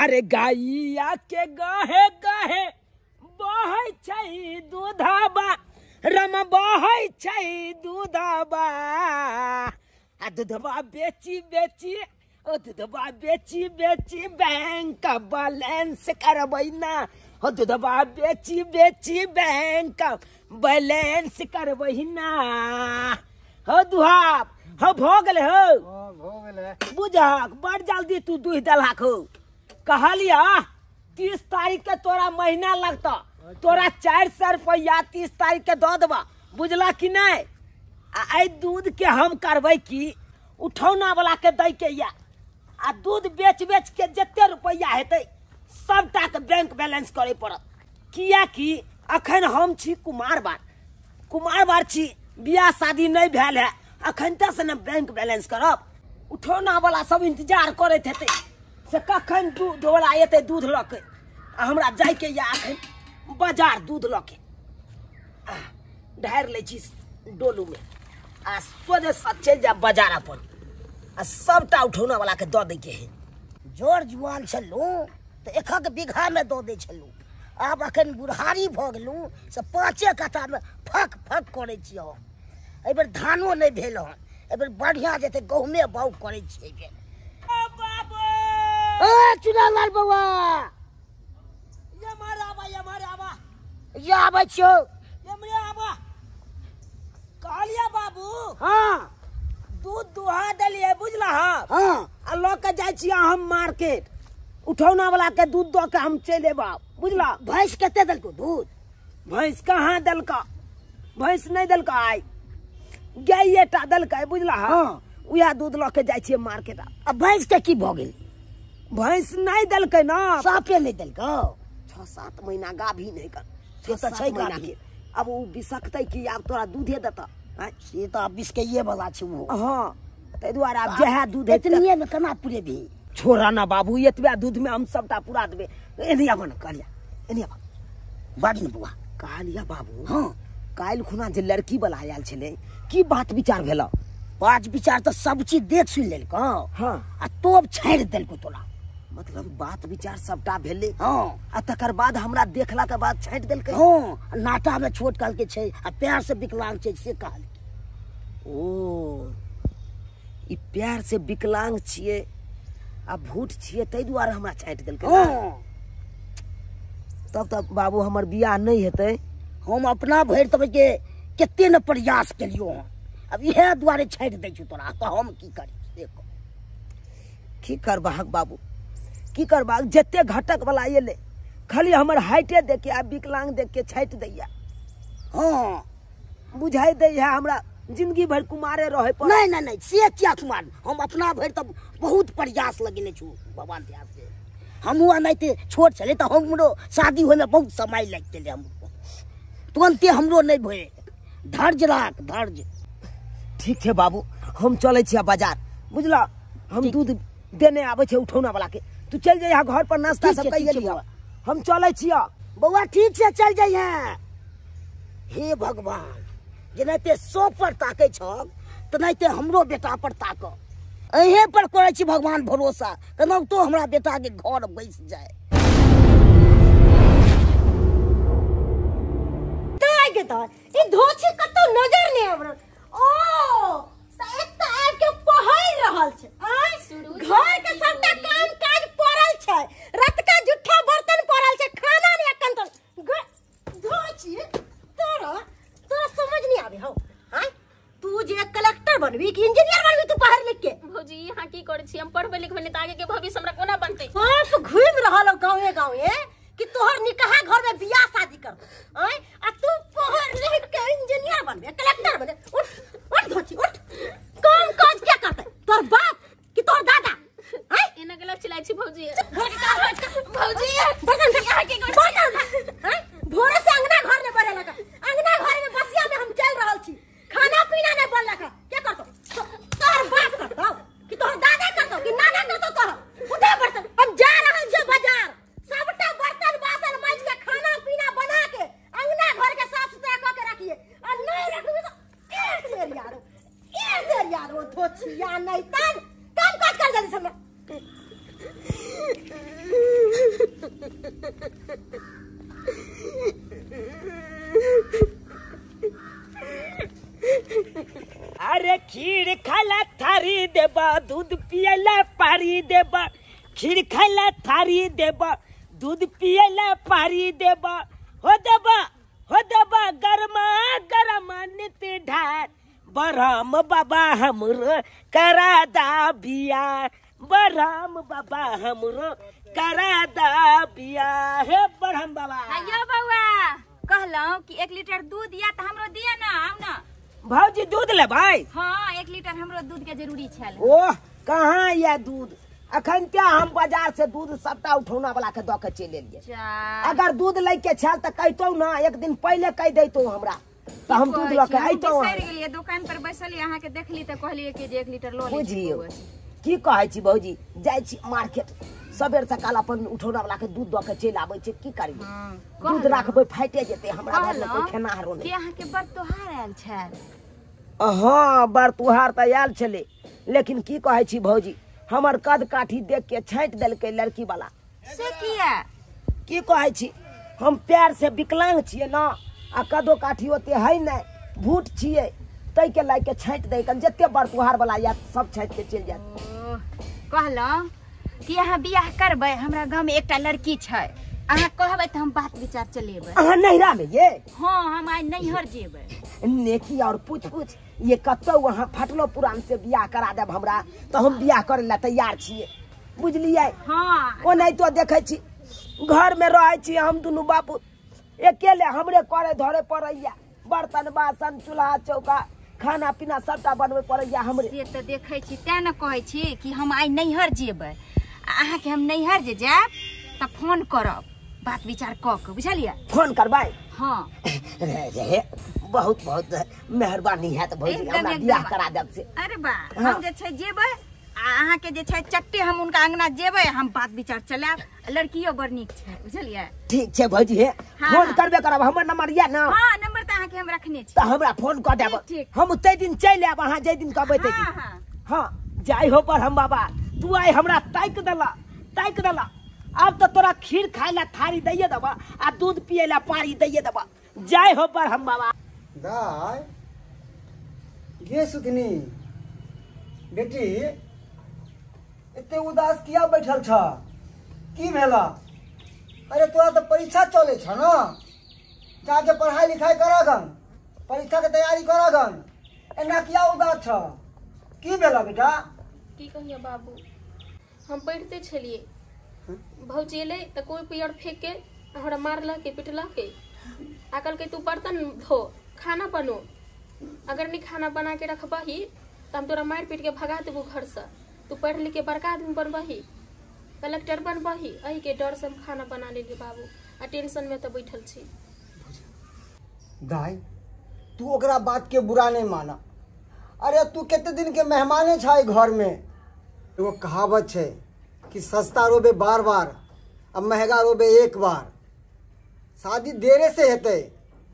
अरे गाइया के गहे गहे बहै छै दूधबा रम बहै छै दूधबा आ दूधबा बेची बेची ओ दूधबा बेची बेची बैंक बैलेंस करबै ना ओ दूधबा बेची बेची बैंक बैलेंस करबै ना। हो दुहाब हो भ गेलै हो बुझहक बड़ जल्दी तू दुहि देलहक हो। कहलिया 30 तारीख के तोरा महीना लगता तोरा 400 रुपया 30 तारीख के दऽ देबा बुझला कि नहीं। आ एहि दूध के हम करबै की उठौना वाला के दै के या आ दूध बेच बेच के जते रुपया हेतै सबटा के बैंक बैलेंस करे पड़त। कियाकि अखन हम छी कुमार बार कुमार बार छी बियाह शादी नहीं भेल है अखन तक से न बैंक बैलेंस करब। उठौना वाला सब इंतजार करैत हेतै से कखन दूध वाला एतै दूध लऽ के आ हमरा जाइके या अखन बाजार दूध लऽ के ढारि लै छी डोलू में आ सोझे चलि जायब बाजार अपन आ सबटा उठौना वाला के दऽ दै के है। जोर जुआन छलहुँ तऽ एकक बीघामे दऽ दै छलहुँ आब अखन बुढ़ारी भऽ गेलहुँ से 5 कट्ठामे फक फक करै छी हम। एहिबेर धानो नहि भेल हन एहिबेर बढ़िआँ जेतै गहुमे बाउग करै छी एहिबेर। चुनालाल बौआ आबै छियौ कहलिया बाबू। हाँ दूध दुहा देलियै बुझला। हाँ आ लऽ के जाइ छियै हम मार्केट उठौना वाला के दूध दऽ के हम चलि एबा बुझला। भैंस कते देलकौ दूध? भैंस कहाँ देलका भैंस नहीं देलका आइ गाये टा देलकै बुझला। हाँ उएह दूध लऽ के जाइ छियै मार्केट। आ भैंस के की भऽ गेल? भैंस नहीं देलकै ना साफे नहीं देलकौ। 6-7 महीना गाभी नहीं कर 6-7 महीना के अब ओ बिसकतै कि आब तोरा दूधे देतऽ से तऽ आब बिसकैये वाला छै ओ। हाँ ताहि दुआरे आब जएह दूध एतनिये मे केना पुरेबही? छोड़ा ना बाबू एतबे दूध में हम सबटा पूरा देबै। एनी आबऽ ने कहलिया एनी आबऽ बाज ने बौआ। कहलिया बाबू। हाँ काल्हि खुना जे लड़की वाला आयल छलै की बात विचार भेल? बात विचार तऽ सब चीज देख सुनि लेलकौ। हाँ आ तोब छाड़ि देलकौ तोरा। मतलब बात विचार सबटा भेलै। हाँ आ तकर बाद हमरा देखला के बाद छाँटि देलकै। हाँ नाटा में छोट कहलकै छै आ पैर से विकलांग छै से कहलकै। ओ ई पैर से विकलांग छियै आ भूट छियै ताहि दुआरे हमरा छाँटि देलकै। हाँ तब तब बाबू हमर बियाह नहीं हेतै। हम अपना भरि तब के कते ने प्रयास केलियो हन अब इएह दुआरे छाँटि दै छौ तोरा तऽ हम की करी से कह। की करबाक बाबू की करबाक जते घटक वाला एलै खाली हमर हाइटे देख के आ विकलांग देख के छाँटि दैया। हाँ बुझाइ दैया हमरा जिंदगी भरि कुमारे रहे पड़त। नहीं नहीं नहीं से किया कुमार हम अपना भरि तऽ बहुत प्रयास लगेने छु भगवान दया से। हमहूँ एनाहिते छोट छलै तऽ हमरो शादी होइमे बहुत समय लागि गेलै हमरो तुरन्ते हमरो नहि भेल। धैर्य राख धैर्य। ठीक छै बाबू हम चलै छियै बाजार बुझला। हम दूध देने आबै छै उठौना वाला के तू चलि जइहा घर पर नाश्ता सब कइए लिहा। हम चलै छियै बौआ। ठीक छै चल जइहे। हे भगवान जेनाहिते सब पर ताकै छह तेनाहिते हमरो बेटा पर ताक। अहें पर करै छी भगवान भरोसा केनाहितो हमरा बेटा के घर बैस जाय। ई धोछी कतौ नजर नहि आबि रहल। ओ तऽ एतऽ आबि के पहरि रहल छै। आय घर के सबटा काम काज पड़ल छै रतका जुट्ठा बर्तन पड़ल छै खाना नहि अखन तक। धोछी तोरा तोरा समझ नहीं आवे हौ। आय तू जे कलेक्टर बनबी कि इंजीनियर बनबी तू पढ़ लिख के? भौजी यहाँ की करै छी हम पढ़बै लिखबै नहि तऽ आगे के भविष्य हमरा कोना बनतै? बाप घूमि रहल हौ गाँवे गाँवे कि तोहर निकाह घर में बियाह शादी कर आय आ तू पढ़ लिख के इंजीनियर बनबे कलेक्टर बनबे। उठ उठ धोची उठ। काम काज क्या करते तोहर बाप कि तोहर दादा? आय एना गलत चिल्लाइ छी भौजी। घर के काम काज भौजी बर्तन यहाँ की करै छी? आय भोरे से अंगना घर ने बने लगा अंगना घर में बसिया में हम चल रहल छी खाना पीना नहीं बनलक। क्या करतो तोहर बाप करतो कि तोहर दादा करतो कि नाना करतो? तोहर उठे बर्तन हम जा रहल छी बाजार सबटा बर्तन बासन माज के खाना पीना बना के अंगना घर के साफ सुथरा क के रखिए आ नहीं रखबी तो एक सेर यारो एक सेर यारो धोछिया नहीं तन काम काज कर जल्दी से। देबा, दूध पियला पारी देबा, खीर खाइला थारी देबा, दूध पियला पारी देबा, हो देबा हो देबा गरमा गरम नित ढार, बरहम बाबा हमरो करा दा बिया, बरहम बाबा हमरो करा दा बिया। हे बरहम बाबा। आयो बउआ, कहलौं कि 1 लीटर दूध या त हमरो दिया ना, आउ ना। भौजी दूध लेबै? हाँ, 1 लीटर हमरो दूध के जरूरी छल। ओह कहाँ या दूध, अखन क्या हम बाजार से दूध सबटा उठौना वाला के दऽ के चलि एलियै। अगर दूध लै के छल तऽ कहितौ ना, एक दिन पहिले कहि दैतौ हमरा तऽ हम दूध लऽ के अइतौ। बिसरि गेलियै, दुकान पर बैसलियै, अहाँ के देखली तऽ कहलियै कि जे 1 लीटर लऽ लै। बुझियौ की कहै छी भौजी, जाइ छी मार्केट सबेर सकाल अपन उठौना वाला के दूध दऽ के चलि आबै छी, की करबै, दूध राखबै फाटि जेतै, हमरा घर मे कोइ खेनाहारो नहि। कि अहाँ के बड़ त्योहार आयल छल? हाँ बड़ त्योहार तऽ आयल छलै, लेकिन की कहै छी भौजी, हमर कद काठी देख के छाँटि देलकै लड़की वाला। से किया? की कहै छी, हम प्यार से विकलांग छियै ना, आ कदो काठी ओते है नहि, भूट छियै, ताहि के लए के छाँटि दै, जते बड़ त्योहार वाला आयत सब छाँटि के चलि जायत। कहलहुँ कि अहाँ बियाह करबै, हमरा गाँव में एकटा लड़की छै, अहाँ कहबै तऽ हम बात विचार चलेबै। अहाँ नैहरा में ये? हाँ, हम आइ नैहर जेबै। नेकी और पूछ पूछ ये कतौ अहाँ फटलो पुरान से बियाह करा देब हमरा तऽ हम बियाह करे ला तैयार छियै, बुझलियै? हाँ। ओनाहितो देखै छी घर में रहै छी हम दुनू बापू अकेले, हमरे करे धरे पड़ैया, बर्तन बासन चूल्हा चौका खाना पीना सबटा बनबै पड़ैया हमरे। से तऽ देखै छी, तें ने कहै छी कि हम आइ नैहर जेबै, अहाँके हम नैहर जे जायब तऽ फोन करब, बात विचार कऽ के, बुझलियै? फोन करबै? हाँ। रे बहुत बहुत मेहरबानी हैत भौजी, हमरा बियाह करा देब से। अरे बा, हम जे छै जेबै, आ अहाँके जे छै चट्टे हम उनका अंगना जेबै, हम बात विचार चलायब। लड़कियो बड़ नीक छै, बुझलियै? ठीक छै भौजी, हे फोन करबे करब, हमर नंबर यऽ ना? हाँ, नंबर तऽ अहाँके हम रखने छी, तऽ हमरा फोन कऽ देब, हम ताहि दिन चलि आयब, अहाँ जाहि दिन कहबै ताहि दिन। हाँ जाइ हो पर हम बाबा, तू आइ हमरा ताकि देला, ताकि देला, आब तऽ तोरा खीर खाय ला थारी दैये देबा आ दूध पियै ला पारी दैये देबा। जय हो पर हम बाबा। दाय गे सुधनी बेटी, एते उदास किया बैठल छ, की भेला? अरे तोरा तऽ परीक्षा चले छ ना, जाके पढ़ाई लिखाई करगन, परीक्षा के तैयारी करगन, एना किया उदास छ, की भेला बेटा? की कहिया बाबू, हम पढ़ते छलिए, भौजी एलै तऽ कोइ पियर फेंक के हमरा मारलक पिटलक, आ कहलकै तू बर्तन धो खाना बनो, अगर नहीं खाना बना के रखबही तऽ हम तोरा मारि पीट के भगा देबो घर से, तू पढ़ लिख के बड़का आदमी बनबही, कलेक्टर बनबही, एहि के डर से हम खाना बना लेलियै बाबू, आ टेंशन में तऽ बैठल छी। दाई तू ओकरा बात के बुरा नहीं माना, अरे तू कते दिन के मेहमाने छै घर में। एगो कहावत छै कि सस्ता रोबे बार बार आ महंगा रोबे एक बार। शादी देरे से हेतै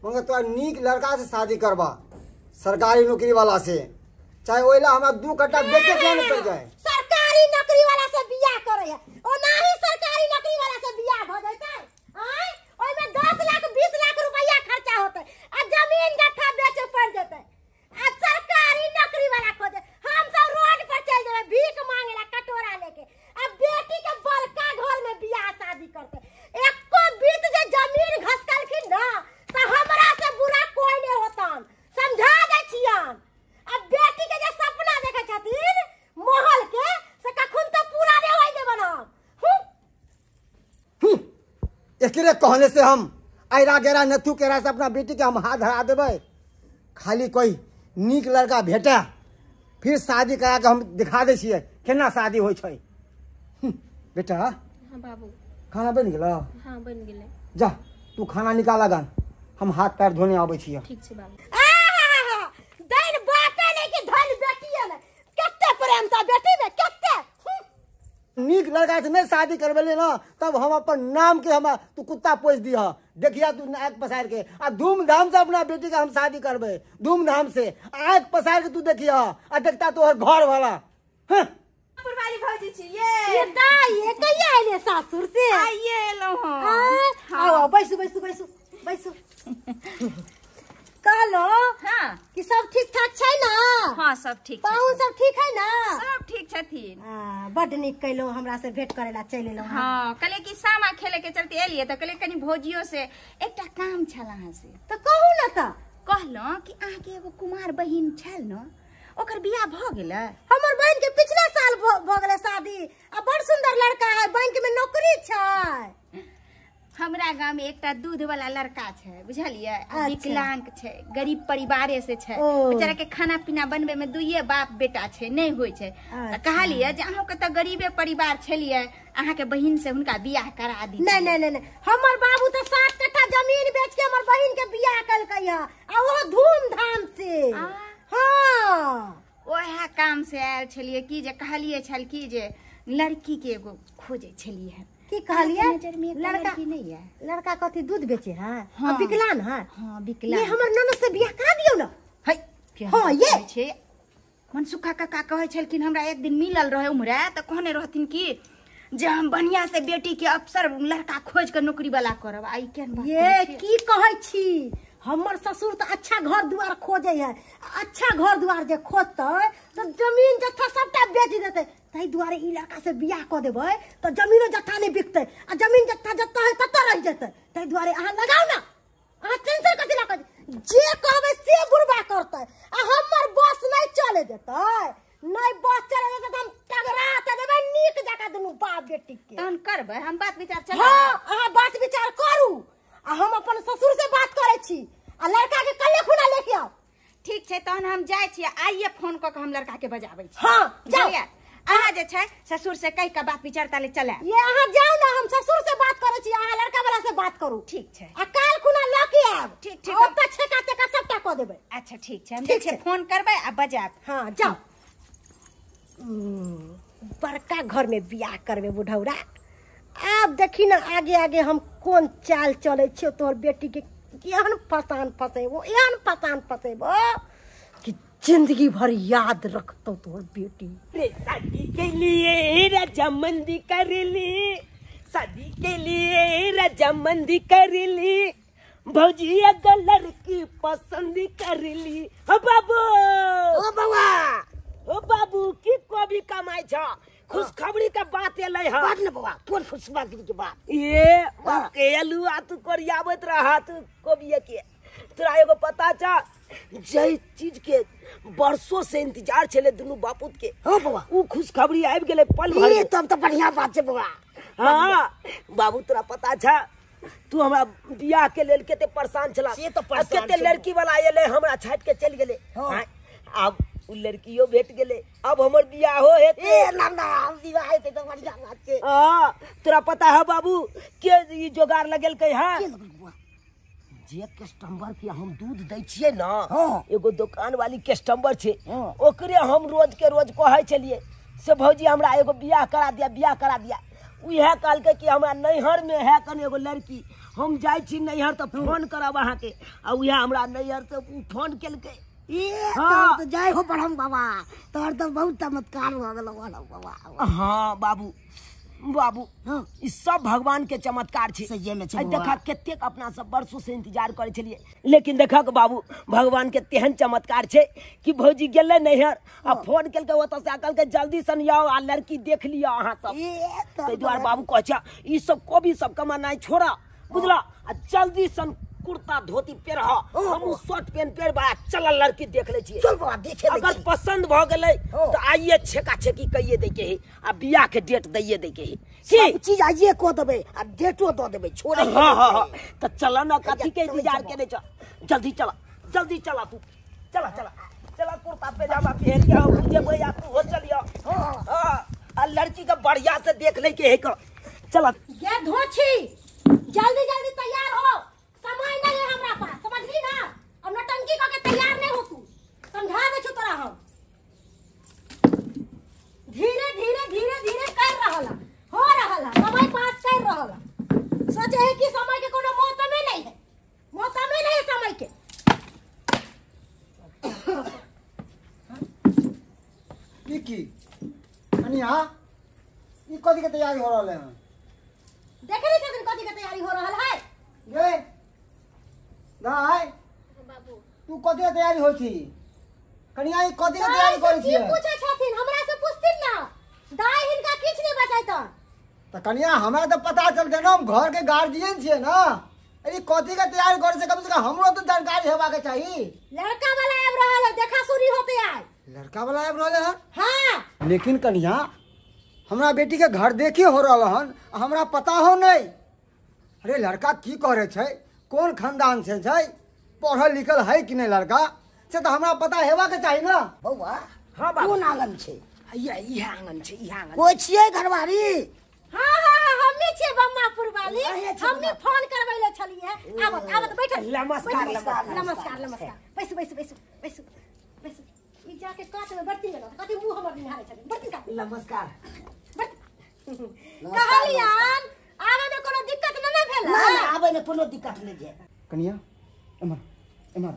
मगर तोरा नीक लड़का से शादी करबा, सरकारी नौकरी वाला से, चाहे ओहिला हमरा 2 कट्टा बेचे के नहीं पड़ जाए। सरकारी नौकरी वाला से बियाह करे है, ओनाही सरकारी नौकरी वाला से बियाह भ जैतै, आय ओइ में 10 लाख 20 लाख रुपया खर्चा होतै आ जमीन जत्था बेचे पड़ जैतै, आ सरकारी नौकरी वाला खोजे हम सब रोड पर चल जेबै भीख मांगे ला कटोरा लेके, अब बेटी के बड़का घर में बियाह शादी करते, एको बीत जे जमीन घसकलखिन ना त हमरा से बुरा कोई नहीं होतन, समझा दै छियन। अब बेटी के जे सपना देखे छथिन महल के, से कखन तो पूरा नहीं होय देबन हम। एकरे कहने से हम आयरा गेरा नथु केरा से अपना बेटी के हम हाथ धरा देबै, खाली कोई नीक लड़का भेटा फिर शादी करा के हम दिखा दै छियै केना शादी होइ छै। बेटा। हाँ बाबू। खाना बन गेलो? हाँ बन गेलै। जा तू खाना निकाल गन, हम हाथ पैर धोने आबै छियै। ठीक छै बाबू। दैन बापे नहीं कि धन बेटिए ने, कते प्रेम ता बेटी में कते। नीक लड़का से नहीं शादी करबेले ना तब हम अपन नाम के हम तू कुत्ता पोस दिह, देखिया तू आँख पसार के, आ धूमधाम से अपना बेटी के हम शादी करबे, धूमधाम से आँख पसार के तू देखिया, आ देखता तोहर घर वाला। हाँ वाली भौजी छी ये। ये दाई ये कहिया आइले सासुर से? आइए एलौं हम। आओ आओ बैसू बैसू बैसू बैसू। कहलो हाँ कि सब ठीक ठाक छै ना? हाँ सब ठीक। पाहुन सब ठीक है ना? सब ठीक बड नीक कैलौ, हमरा से भेंट करेला चलि एलौ। हां, कहले कि सामा खेले के चलते एलिए त कहले कनी भौजियो से एकटा काम छल अहाँ से। त कहू न। त कहलौं कि अहाँ के एगो कुमार बहिन छल न, ओकर बियाह भ गेलै? हमर बहिन के पिछले साल भ गेलै शादी, आ बड़ सुंदर लड़का है, बैंक में नौकरी छै। हमरा गांव में एकटा दूध वाला लड़का छै, बुझलियै, विकलांग छै, गरीब परिवारे से छै, बेचारा के खाना पीना बनबे में दुइये बाप बेटा छै, नहीं होय छै। त कहलियै जे अहाँ के त गरीबे परिवार छलियै, अहाँ के बहिन से हुनका बियाह करा दी। नहीं नहीं नहीं, हमर बाबू त 7 कट्ठा जमीन बेच के हमर बहिन के बियाह कलकै है, आ ओहो धूमधाम से। हाँ, ओएह काम से आयल छलियै कि जे कहलियै छल कि जे लड़की के एगो खोजै छलियै। की कहलियै? लड़का नहीं है, लड़का कथी दूध बेचे है? हाँ। विकलांग है? हाँ, विकलांग। ये हमर ननद से बियाह करा दियौ न। है हाँ, ये छै मनसुखा काका कहै छलखिन, हमरा एक दिन मिलल रहे उमरा त कहने रहथिन कि जे हम बढ़िया से बेटी के अफसर लड़का खोज के नौकरी वाला करब। आई केन बात ये की कहै छी? हमर ससुर त अच्छा घर दुआर खोजे है, अच्छा घर दुआर जे खोजतै त जमीन जत्था सबटा बेच देतै, ताहि दुआरे ई लड़का से बियाह क देबै त जमीनो जत्था नहीं बिकतै, आ जमीन जत्था जत्ता है तत्ता रहि जेतै। ताहि दुआरे अहाँ लगाउ ना, अहाँ टेंशन कथी लऽ कऽ, जे कहबै से बुढ़बा करतै, आ हमर बस नहीं चले देतै, नहीं बस चले देतै त हम तगड़ा त देबै नीक जकाँ दुनू बाप बेटी के। तहन करबै हम बात विचार चला। हाँ, अहाँ बात विचार करू, आ हम अपन ससुर से बात करै छी, आ लड़का के कल्ले खुना लेके आउ। ठीक छै, तहन हम जाइ छी, आइए फोन कऽ के हम लड़का के बजाबै छी। हाँ, जाउ। अहाँ जे छै ससुर से कहि के बात विचार ताले चला। ये अहाँ जाउ ना, हम ससुर से बात करै छी, अहाँ लड़का वाला से बात करू। ठीक छै, आ काल खुना लऽ के आयब। ठीक ठीक, ओतऽ छेका तेका सबटा कऽ देबै। अच्छा ठीक छै, हम जे छै फोन करबै आ बजायब। हाँ जाउ। बड़का घर में बियाह करबै बुढ़ौरा, आब देखी ना आगे आगे हम कोन चाल चलै छियौ, तोहर बेटी के एहन फसान फसेबो, एहन फसान फसेबो कि जिंदगी भर याद रखतो तोहर बेटी। रे शादी के लिए रजामंदी कर ली, शादी के लिए रजामंदी कर ली, भौजी एगो लड़की पसंद कर ली। हो बाबू, ओ बउआ, ओ बाबू की कभी कमाई छ? खुशखबरी के बात एलै ह। बात न बउआ, कोन खुशखबरी के बात? ये बाप के अलुआ तू कोरियाबत रहा तू कोबिया के, तोरा एगो पता छ जे चीज के बरसों से इंतजार छले दुनू बापूत के। हां बउआ, उ खुशखबरी आबि गेलै पल भर। ये तब त बढ़िया बात छै बउआ। हां बाबू, तोरा पता छ तू हमरा बियाह के लेल कते परेशान छला, से त परेशान कते लड़की वाला एलै हमरा छाटि के चलि गेलै। हां, आब उ लड़कियो भेट गेलै, अब हमर बियाह हो हेतै। ए ना ना, हम बियाह हेतै त बढ़िया बात छै। हां, तोरा पता है बाबू के ई जोगार लगेलकै है? जे कस्टमर के हम दूध दै छियै ना, एगो दुकान वाली कस्टमर छै, ओकरे हम रोज के रोज कहै छलियै से भौजी हमरा एगो बियाह करा दिया, बियाह करा दिया। उएह कहलकै कि हमरा नैहर में है कने एगो लड़की, हम जाइ छी नैहर तऽ फोन करब अहाँके, आ उएह हमरा नैहर से फोन केलकै। हाँ। तो जय हो ब्रह्म बाबा, तोहर तो बहुत चमत्कार हो गेलो बाबा। हाँ बाबू, बाबू ई सब भगवान के चमत्कार छै। सही में छै। देखा कतेक अपना सब वर्षों से इंतजार करे छलिए, लेकिन देखा बाबू भगवान के तेहन चमत्कार छै कि भौजी गेलै नैहर आ फोन केलकै ओतऽ से, कहलकै जल्दी सन आउ आ लड़की देख लिअ अहाँ सब। ताहि दुआरे बाबू कहै छै ई सब कोबी सब कमानाइ छोड़ा, बुझला, आ जल्दी सन कुर्ता धोती पेरह, हमहूँ शर्ट पेंट पेरबा, चल लड़की देख लै छियै। चल बाबा देखे लै। अगर पसंद भ गेलै तऽ आइए छेका छेकी कहिए दै के है, आ बियाह के डेट दैए दै के है। सब चीज आइए कऽ देबै आ डेटो दऽ देबै, छोड़े। हाँ हाँ हाँ, तऽ चल न, कथी के इंतजार केने छ, जल्दी चल, जल्दी चल तू, चल चल चल, कुर्ता पैजामा पहन के हम जेबै आ तू हो चलियो। हाँ, आ लड़की के बढ़िया से देख लै के है। चल ये धोछी, जल्दी जल्दी तैयार हो, समय नहीं है हमरा पास, समझली ना? अब नौटंकी करके तैयार नहीं हो तू, समझा दे छु तोरा हम। धीरे धीरे धीरे धीरे कर रहल हो रहल, समय पास कर रहल, सोचे है कि समय के कोनो मौसमे नहीं है, मौसमे नहीं है समय के। ई की अनिया, ई कथी के तैयारी हो रहल है? देखे नहीं छथिन कथी के तैयारी हो रहल है? गे दाइ बाबू, तू कथी के तैयारी होइ छी? कनिया ई कथी के तैयारी करै की छियै? पूछे छथिन हमरा से पूछथिन ना दाइ, हिनका की किछु नहि बचैत। तऽ कनिया हमरा तऽ पता चलतै ने, हम घर के गार्जियन छियै ना। अरे कथी के तैयारी करे से कम से कम हमरो तो जानकारी हेबाक चाही। लड़का वाला आबि रहल है, देखा सुनी होते आइ। लड़का वाला आबि रहल है? हाँ। लेकिन कनिया हमरा बेटी के घर देखी हो रहल हन, हमरा पता हो नहीं। अरे लड़का की करे छै, कोन खानदान से छै, पढ़ल लिखल है कि नहीं लड़का, से तो हमरा पता हेबाक चाही ना। बौआ हाँ बाबू। कोन आंगन छै? इएह आंगन छै, इएह आंगन। कोइ छियै घरवारी? हाँ हाँ हम्मी छियै बम्मापुर वाली, हम्मी फोन करबै ले छलियै। आबत आबत बैठल। नमस्कार नमस्कार नमस्कार नमस्कार। बैसू बैसू बैसू बैसू बैसू। ई जाके कात में बर्ती लेलक, कथी मुंह हमर निहारे छथिन। बर्ती कात। नमस्कार। कहलियन आबै में कोनो दिक्कत न ने भेल? ना ना आबै में कोनो दिक्कत नहि भेल। कनिया एमहर एमहर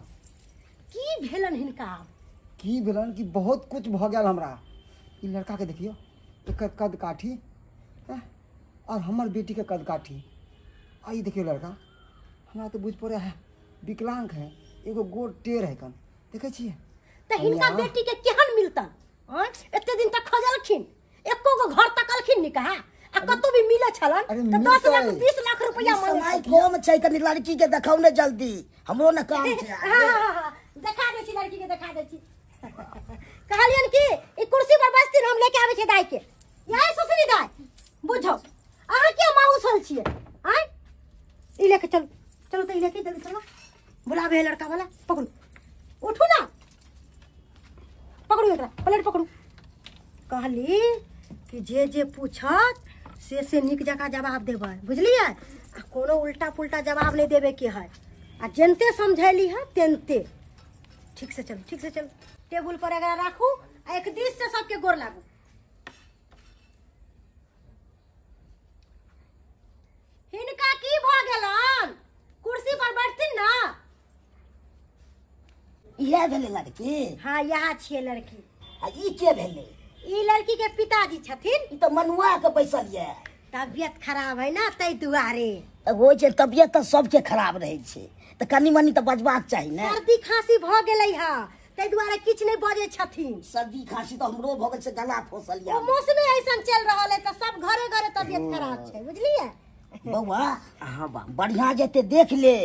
की भेलन हिनका? की भेलन कि बहुत कुछ भ गेल हमरा। ई लड़का के देखियो, एकर कद काठी और हमर बेटी के कद काठी। आ ई देखियो लड़का, हमरा तो बुझ पड़े है विकलांग है, एगो गोड़ टेढ़ है कन, देखै छियै? त हिनका बेटी के केहन मिलतन? एते दिन तक खोजलखिन, एको गो घर तकलखिन नि कहा, आ कतौ भी मिले छलन त 10 लाख 20 लाख रुपया मांगे। कम छै कनि लड़की के देखाउ ने जल्दी, हमरो ने काम छै। हां देखा दै छी, लड़की के देखा दै छी। कहलियन कि ई कुर्सी पर बैसथिन, हम लेके आबै छी दाई के। यही सुसनी दाई, बुझो अहाँ के माउस होल छियै? आय ई लेके चलू, चलू त ई लेके जल्दी चलो। बुलावे है लड़का वाला, पकड़ू, उठू ना, पकड़ू एकरा, प्लेट पकड़ू। कहली कि जे जे पूछत से नीक जकाँ जवाब देबै, बुझलियै? आ कोनो उल्टा पुल्टा जवाब नहीं देवे के है, आ जेनते समझैली है तेनते। ठीक से चलू, ठीक से चलू। टेबुल पर एकरा राखू आ एक दिस से सबके गोर लागू। हिनका की भ गेलन? कुर्सी पर बैठथिन ना। इएह भेलै लड़की? हाँ इएह छियै लड़की। आ ई के भेलै? ई लड़की के पिताजी छथिन। ई तऽ मनुआ के बैसल ये। तबियत खराब है ना तै दुआरे। होइ छै तबियत तऽ सबके खराब रहै छै, तऽ कनि मनि तऽ बजबाक चाही ने। सर्दी खांसी भऽ गेलै हा तै दुआरे किछु नहि बजै छथिन। सर्दी खांसी तऽ हमरो भऽ गेल छै, गला फंसल ये। मौसमे ऐसन चलि रहल है तऽ सब घरे घरे तबियत खराब छै, बुझलियै? बौआ हाँ बा, बढ़िया जेते देख ले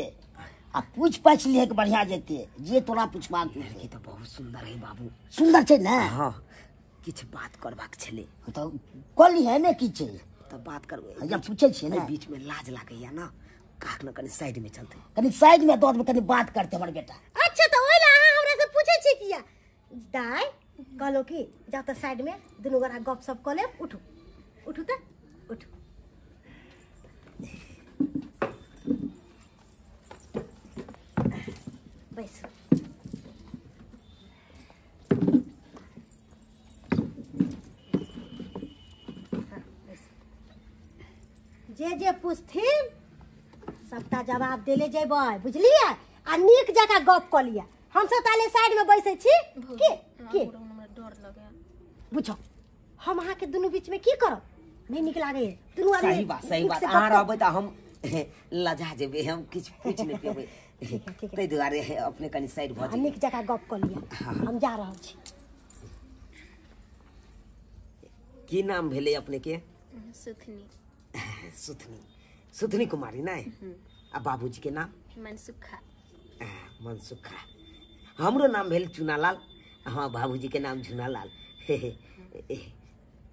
आ पूछ पाछ ले के बढ़िया जेते जे तोरा पूछबाक। लड़की तऽ बहुत सुंदर है बाबू। सुंदर छै ने? हाँ। किछु बात करबाक छलै। तऽ कहली है ने किछु तऽ बात करबै। जब पूछै छियै ने बीच में लाज लागैया ना, काक ने कनि साइड में चलते, कनि साइड में दऽ देबै, कनि बात करते हमर बेटा। अच्छा तऽ ओहि ला अहाँ हमरा से पूछै छी किया? दाइ कहलो कि जाउ तऽ साइड में दुनू गोरा गप सप कऽ लेब। उठू उठू तऽ उठू। बैसू। जे जे पूछथिन सबटा जवाब देले जेबै, बुझलियै? आ नीक जकाँ गप कऽ लिअ। हमसब ताले साइड में बैसै छी। के के हमरा डर लगैया। बुझो हम अहाँके दुनू बीच में की करब, नहीं नीक लागैया दुनू आदमी। सही बात, सही बात। अहाँ रहबै तऽ हम लजा जेबै, हम किछु पूछि नहि पेबै, ताहि दुआरे अपने कनि साइड भऽ जेबै। नीक जकाँ गप कऽ लिअ, हम जा रहल छी। की नाम भेलै अपने के? सुथनी। सुथनी, सुथनी कुमारी नहि? आ बाबूजी के नाम? मनसुखा। मनसुखा। हमरो नाम भेल चुनालाल। हाँ बाबूजी के नाम झुनालाल।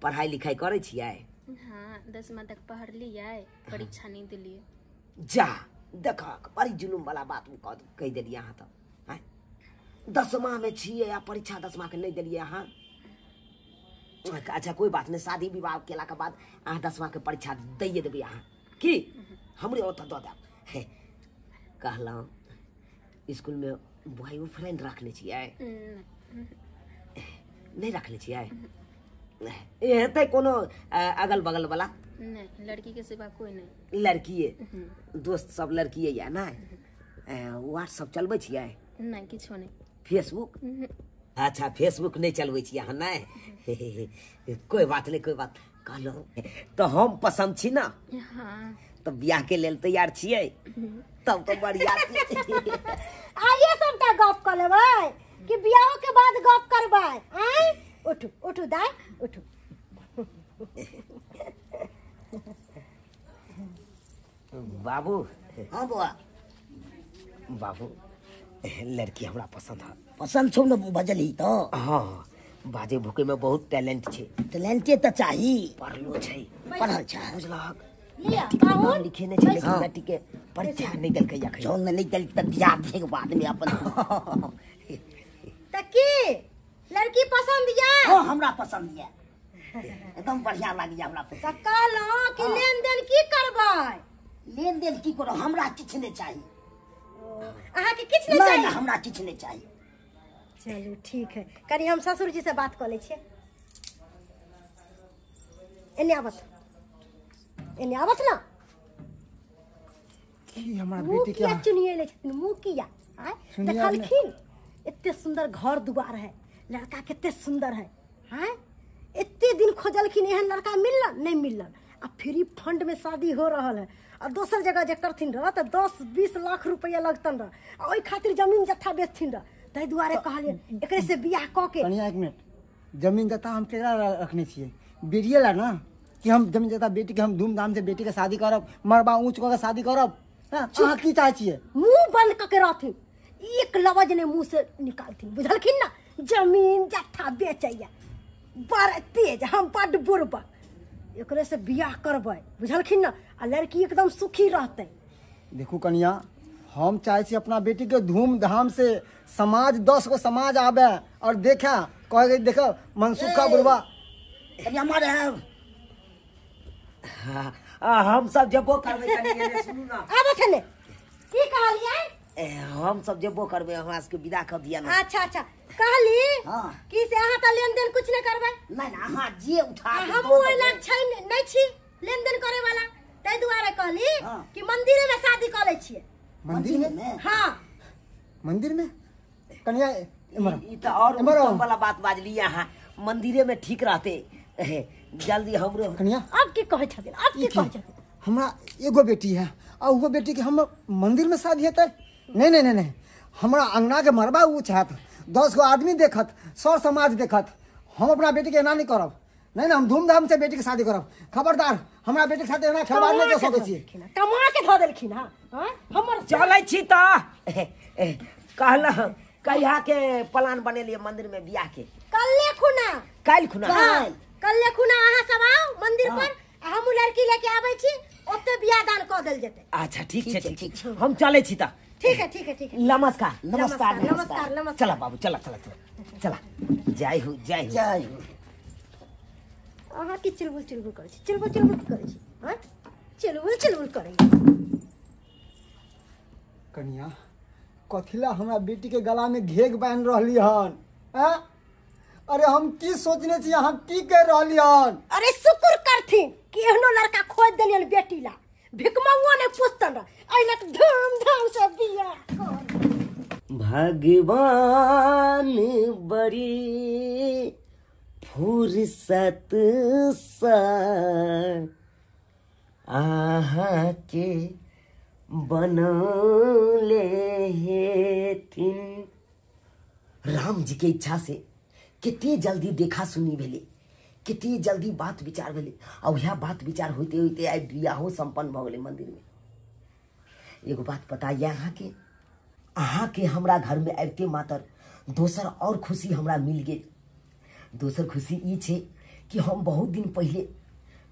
पढ़ाई लिखाई करै छियै? हाँ 10वां तक पढ़लियै, परीक्षा नहीं दिलियै। जा देखक बड़ी जुलुम वाला बात कहि देलियै अहाँ तऽ। आँय 10वां में छियै आ परीक्षा 10वां के नहीं देलियै अहाँ? अच्छा कोई बात नहीं, शादी विवाह केला के बाद अहाँ 10वां के परीक्षा दैये देबै अहाँ, की हमरे ओतऽ दऽ देब। हे कहलहुँ स्कूल में बॉयफ्रेंड रखने छियै? नहीं रखने छियै? हेतै कोनो अगल बगल वाला? नहीं, लड़की के सिवा कोई नहीं। लड़किए दोस्त सब लड़किए या ना? व्हाट्सअप चलबै छियै? नहीं किछो नहीं। फेसबुक? अच्छा फेसबुक नहीं चलबै छियै अहाँ? नहीं कोई बात नहीं, कोई बात। कहलहुँ तऽ हम पसंद छी ना? हाँ। तऽ बियाह के लेल तैयार छियै? तब तो बढ़िया। आइए सबटा गप कऽ लेबै कि बियाह के बाद गप करबै? आँय उठू उठू दाइ उठू। बाबू। हाँ बौआ। बाबू लड़की हमरा पसंद है। पसंद छौ ने बजलही तो? हाँ, बाजे भूखे में बहुत टैलेंट छे। टैलेंटे तो चाही। पढ़लो छै। पढ़ल छै बुझलहक। लिअ लिखे नहि छै लेकिन बेटी के परीक्षा नहि देलकै अखन। जौन नहि देलकै तऽ दिया दिहे बाद में अपन। तऽ की लड़की पसंद या? हाँ हमरा पसंद या, एकदम बढ़िया लागी हमरा। तऽ कहलहुँ कि लेन देन की करबै? लेन देन की करब, हमरा किछु नहि चाही। अहाँके किछु नहि चाही? नहि, हमरा किछु नहि चाही। चलू ठीक है, कनी हम ससुर जी से बात कऽ लै छियै। एने आबत, एने आबत ना। की हमरा बेटी के चुनिए लै छथिन मुखिया। आय देखलखिन एते सुंदर घर दुआर है, लड़का कते सुंदर है। आय एते दिन खोजलखिन एहन लड़का मिलल नहीं मिलल। आ फ्री फंड में शादी हो रहल है। आ दोसर जगह जे करथिन रह तऽ 10-20 लाख रुपया लगतन रह, आ ओहि खातिर जमीन जत्था बेचथिन रह। ताहि दुआरे कहलियै एकरे से बियाह कऽ के। कनिया एक मिनट, जमीन जत्था हम केकरा रखने छियै? बेटिए ला ना कि हम जमीन जत्था बेटी के हम धूमधाम से बेटी के शादी करब, मरबा ऊँच कऽ के शादी करब। अहाँ की चाहै छियै? मुँह बंद कऽ के रहथिन, एक लवज ने मुँह से निकालथिन, बुझलखिन ना। जमीन जत्था बेचैया बड़ तेज, हम बड बुड़बक, एकरे से बियाह करबै, बुझलखिन ना। आ लड़की एकदम सुखी रहतै। देखू कनिया, हम चाहे छी अपना बेटी के धूमधाम से समाज 10 गो समाज आबे और देखे, कहे देख मनसुखा बुढ़वा। हम सब जबो करबै कनिया, सुनू ना। आबो छने की कहलियै? हम सब जबो करबै, हमरा सबके विदा कर दिया ना। अच्छा अच्छा कहली। हाँ। कि से अहाँ तऽ लेन देन कुछ नहीं करबै? नहीं ना, अहाँ जे उठा हमहूँ ओहि लायक छै नहीं छी लेन देन करे वाला, ताहि दुआरे कहली कि मंदिरे में शादी कऽ लै छियै। मंदिर में? हाँ मंदिर में। कनिया ई तऽ और उत्तम वाला बात बाजली अहाँ, मंदिरे में ठीक रहते जल्दी हमरो। कनिया अब की कहै छथिन, अब की कहै छथिन? हमरा एगो बेटी है आ उहो बेटी के हम मंदिर में शादी हेतै? नहीं नहीं नहीं नहीं, हमरा अंगना के मरबा ऊँच हैत, 10 गो आदमी देखत, सर समाज देखत। हम अपना बेटी के एना नहीं करब। नहीं ना, हम धूमधाम से बेटी के शादी करब। खबरदार हमरा बेटी के साथ एना खिलवाड़ नहीं कर सकै छी। कमा के धऽ देलखिन। हां हमर चलै छी तऽ कहलहुँ कहिया के प्लान बनेलियै मंदिर में बियाह के? कल्ले खुना। काल्हि खुना? कल्ले खुना अहाँ सब आउ मंदिर पर, आ हमहूँ लड़की लेके आबै छी, ओते बियाह दान कऽ देल जेतै। अच्छा ठीक छै, ठीक छै, हम चलै छी तऽ। ठीक है ठीक है ठीक है। नमस्कार नमस्कार नमस्कार नमस्कार। चला बाबू, चला चला चला चला। जय हो जय हो जय हो। अहाँ की चुलबुल चुलबुल करै छी? चुलबुल चुलबुल करै छी? हाँ चुलबुल चुलबुल करै। कनिया कथिला हमरा बेटी के गला में घेघ बान्हि रहली हन? अरे हम की सोचने छी, अहाँ की कह रहली हन? अरे शुक्र करथिन कि एहनो लड़का खोज देलियन बेटी ला, भिकमंगो ने पूछतन रह, एहि लए धूमधाम से बियाह कर। भगवान बड़ी फुर्सत से अहाँ के बनौले हेथिन। राम जी के इच्छा से कितनी जल्दी देखा सुनी भेलै, कितनी जल्दी बात विचार भेलै, आ वएह बात विचार होते होते आइ बियाहो सम्पन्न भऽ गेलै मंदिर में। एगो बात पता यऽ अहाँके? अहाँके हमरा घर में आबिते मातर दोसर और खुशी हमरा मिल गेल। दोसर खुशी ई छै कि हम बहुत दिन पहिले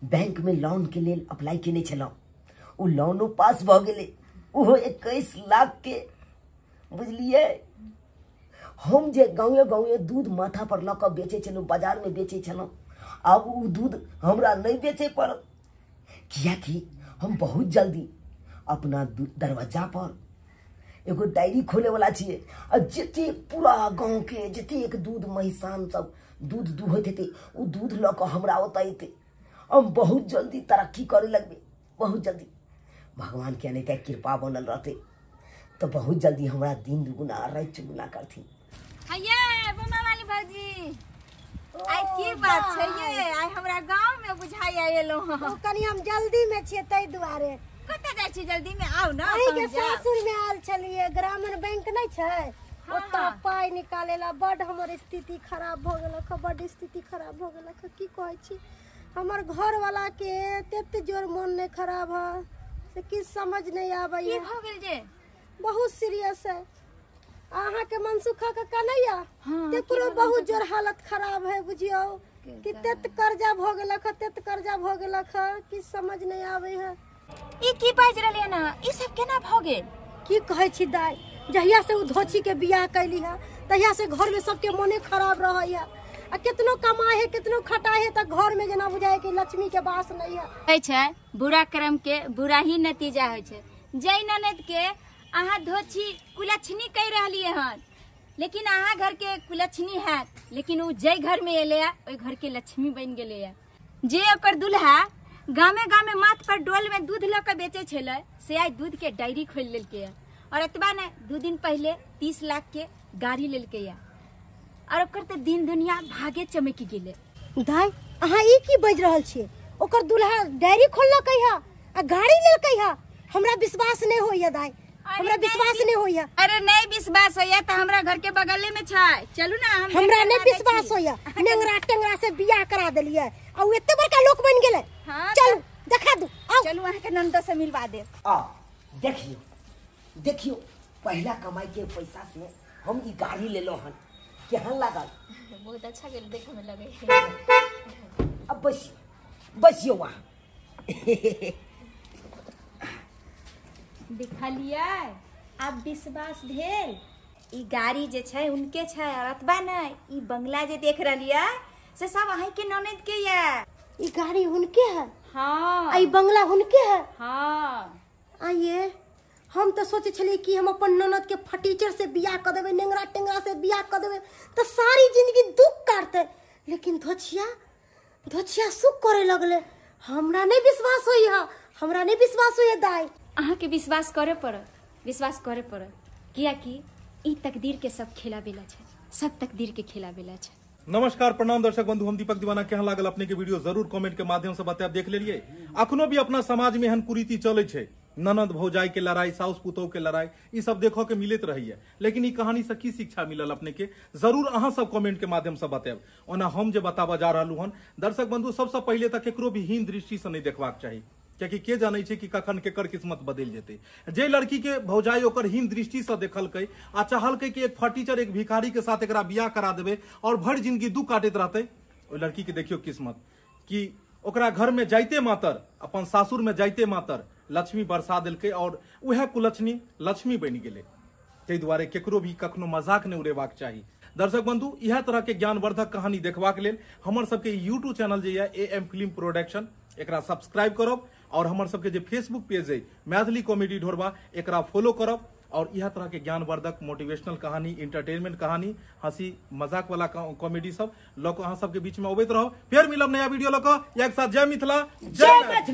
बैंक में लोन के लेल अप्लाई केने छलहुँ, ओ लोनो पास भऽ गेलै, ओहो 21 लाख के। बुझलियै? हम जे गाँवे गाँवे दूध माथा पर लऽ कऽ बेचै छलहुँ, बाजार में बेचै छलहुँ, आब ओ दूध हमरा नहीं बेचे पड़त, कियाकि हम बहुत जल्दी अपना दरवाजा पर एगो डायरी खोले वाला छियै, आ जते पूरा गाँव के जतेक दूध महिसान सब दूध दुहैत हेतै ओ दूध लऽ कऽ हमरा ओतऽ अयतै। हम बहुत जल्दी तरक्की करे लगबै, बहुत जल्दी। भगवान के अनेक कृपा बनल रहतै तऽ बहुत जल्दी हमरा दिन दुगुना राति चुगुना करथिन। हैया बमा वाली भौजी, आइ की बात छै ये? आइ हमरा गांव में बुझाइ एलौ हँ। कनी हम जल्दी में छियै ताहि दुआरे। कतऽ जाइ छी जल्दी में? आउ ना। अहीं के सासुर में आयल छलियै, ग्रामीण बैंक नहीं छै ओतऽ पाइ निकाले ला। बड हमर स्थिति खराब भऽ गेलक, बड स्थिति खराब भऽ गेलक। की कहै छी, हमर घर वाला के तेते जोर मन नहीं खराब है से किछ समझ नहीं आबै की भ गेल जे? बहुत सीरियस है। अहाँ के मनसुखा काका नहीं है? हाँ, तेकरो बहुत जोर हालत खराब है बुझियो कि तेत कर्जा भ गेलक, तेत कर्जा भ गेलक, किछ समझ नहीं आबै है। ई की बाजि रहलियै ना, ई सब केना भ गेल? की कहै छी दाई, जहिया से उ धोची के बियाह कैली है तहिया से घर में सबके मने खराब रहै है। आ कितनो कमाए है कितनो खटाए है त घर में जेना बुझाए कि लक्ष्मी के वास नहीं है। कहै छै बुरा कर्म के बुरा ही नतीजा होइ छै। जै ननद के अहाँ धोछी कुलक्षणी कहि रहलियै हन, लेकिन अहाँ घर के कुलक्षणी हैत, लेकिन उ जै घर में एलै ओहि घर के लक्ष्मी बनि गेलै। जे ओकर दुल्हा गामे गामे माथ पर डोल में दूध लऽ के बेचै छलै से आइ दूध के डायरी खोलि लेलकै। और एतबा नहि, 2 दिन पहिले 30 लाख के गाड़ी लेलकै और ओकर तऽ दिन दुनिया भागे चमकि गेलै। दाई अहाँ ई की बाजि रहल छियै? ओकर दुल्हा डायरी खोललकै है आ गाड़ी लेलकै है? हमरा विश्वास नहीं होइया दाई, हमरा विश्वास नहीं होइया। अरे नहीं विश्वास होइया तऽ हमरा घर के बगले में छै, चलू ना। हमरा नहीं विश्वास होइया, नेंगरा टेंगरा से बियाह करा देलियै आ उ एते बड़का लोक बनि गेलै। हाँ, चलू देखा दू, आओ चलू अहाँ के ननद से मिलवा देब। आ देखियो देखियो, पहला कमाई के पैसा से हम ई गाड़ी लेलो हन, केहन लागल? बहुत अच्छा गेल देखे में लगे। अब बस बसियो वहाँ। देखलियै आब विश्वास भेल? ई गाड़ी जे छै उनके छै, और अतबा नहि ई बंगला जे देख रहलियै से सब अहीं के ननद के ये। ई गाड़ी उनके है? हाँ। आ ई बंगला उनके है? हाँ। आइए हम तो सोचे छलियै कि हम अपन ननद के फटीचर से बियाह क देबै, नेंगरा टेंगरा से बियाह क देबै तऽ सारी जिंदगी दुख काटतै, लेकिन धोछिया धोछिया सुख करे लगले। हमरा नहीं विश्वास होइया, हमरा नहीं विश्वास होइया दाई। अहाँ के विश्वास करे पड़त, विश्वास करे पड़त, कियाकि ई तकदीर के सब खेला बेला छै, सब तकदीर के खेला बेला छै। नमस्कार प्रणाम दर्शक बंधु, हम दीपक दीवाना। केहन लागल अपने के वीडियो जरूर कमेंट के माध्यम से बतायब। देख लेलिए अखनो भी अपना समाज में एहन कुरीति चले छै, ननद भौजाई के लड़ाई, साउस पुतोह के लड़ाई, ई सब देखो के मिलत रही है। लेकिन ई कहानी से की शिक्षा मिलल अपने के जरूर अहाँ सब कमेंट के माध्यम से बतायब। ओना हम जे बताबऽ जा रहलहुँ हन दर्शक बंधु, सबसे पहिले तऽ केकरो भी हीन दृष्टि से नहीं देखबाक चाही, कियाकि के जानै छै कि कखन केकर किस्मत बदलि जेतै। जे लड़की के भौजाई ओकर हीन दृष्टि से देखलकै आ चाहलकै कि एक फटीचर एक भिखारी के साथ एकरा बियाह करा देबै और भरि जिंदगी दुख काटैत रहतै, ओहि लड़की के देखियौ किस्मत कि ओकरा घर में जाइते मातर, अपन सासुर में जाइते मातर लक्ष्मी बरसा देलकै और वएह कुलक्ष्मी लक्ष्मी बनि गेलै। ताहि दुआरे केकरो भी कखनो मजाक नहि उड़ेबाक चाही। दर्शक बंधु, इएह तरह के ज्ञानवर्धक कहानी देखबाक लेल हमर सबके यूट्यूब चैनल जे यऽ AM film production, एकरा सब्सक्राइब करब और हमर सबके जे फेसबुक पेज है मैथिली कॉमेडी ढोरबा, एकरा फॉलो करब और इएह तरह के ज्ञानवर्धक मोटिवेशनल कहानी, इंटरटेनमेंट कहानी, हंसी मजाक वाला कॉमेडी सब लऽ कऽ अहाँ सबके बीच में अबैत रहब। फेर मिलब नया वीडियो लऽ कऽ, एक साथ। जय मिथिला, जय मैथिली।